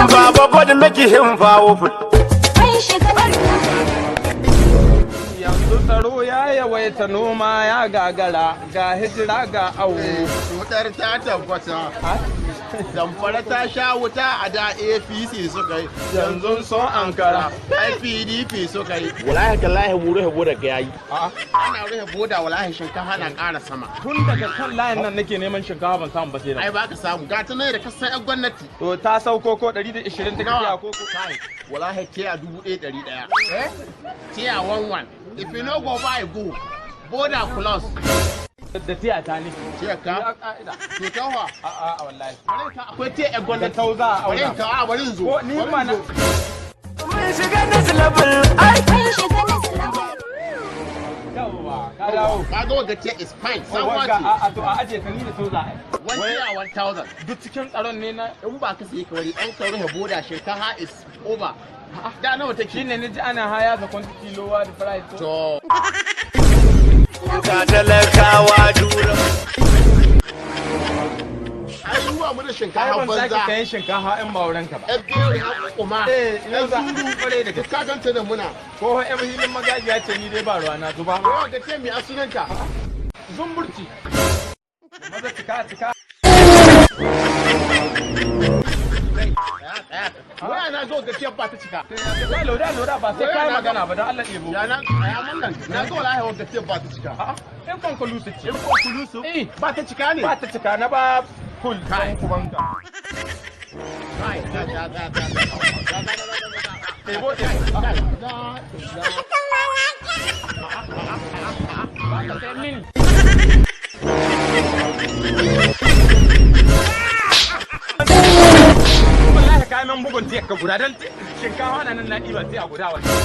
Baba God make him powerful. Mun shiga. Yanzu tsaro ya yawaita, noma ya gagara, ga hijira, ga awo. Wutar ta tabbata. Zamfara ta sha wuta. A da APC suka yi. Yanzu sun ankara. Ai PDP suka yi. Wallahi tallahi, mu rufe boda ga yayi. Ana rufe boda, wallahi shinkafa na ƙara sama. Tun daga kan layin nan nake neman shinkafa, ban samu ba sai Ai nan. baka samu. Ga ta nan da kasan yan gwamnati. To ta sauko ko 120 take Nawa? ko? Kai, wallahi tiya 1100. Eh? Tiya 11. If you no go buy, go. Border close. Da tiya ta ne. Tiya ka? Ya ka'ida. To tawa. A wallahi. Bari ka akwai tiya yan Da gwamnati. tau za a Bari auna. ka a bari in zo. Ko ni Bari in ma na zo. Mun shiga next level. Ai. Mun shiga next level. Yawwa, ka dawo. Ka ga wanga tiya is fine. Sabuwa Wanga ce. a to a aje ta, ni da tau za a yi. One tiya 1000. Duk cikin tsaron ne na In ba ka sayi kawai an ka rufe boda, shinkafa is over. Da nawa take? Shine naji ana haya the quantity, lower the price. To. Ga talakawa dura. Ai ruwa mu da Ai shinkafa ban sake banza. sayan shinkafa in ba wurin ka ba. Yan biyu ya kuma. Eh, ina za kware da Duk gaske. ka ganta da muna. Ko yan hilin magajiya ce, ni dai ba ruwa na, zuba. Yawa ga ce mi a sunanta. Zumburci. Maza cika cika. Waya na zo ga ce ba ta cika. Da loda loda, ba sai kai magana ba, don Allah ɗebo. Ya na ya mallan. Na ga wallahi wanga ce ba ta cika. A'a, inconclusive ce. Inconclusive. Eh. Ba ta cika ne. Ba ta cika na ba full Kai. ɗan kubanka. Kai, ta ta ta ta. Ɗebo ɗebo. Kai, da da. Ba ka sayan mini. Wallahi kayan man bugun tiya ka guda don shinkafa na nan na ɗiba tiya guda wallahi.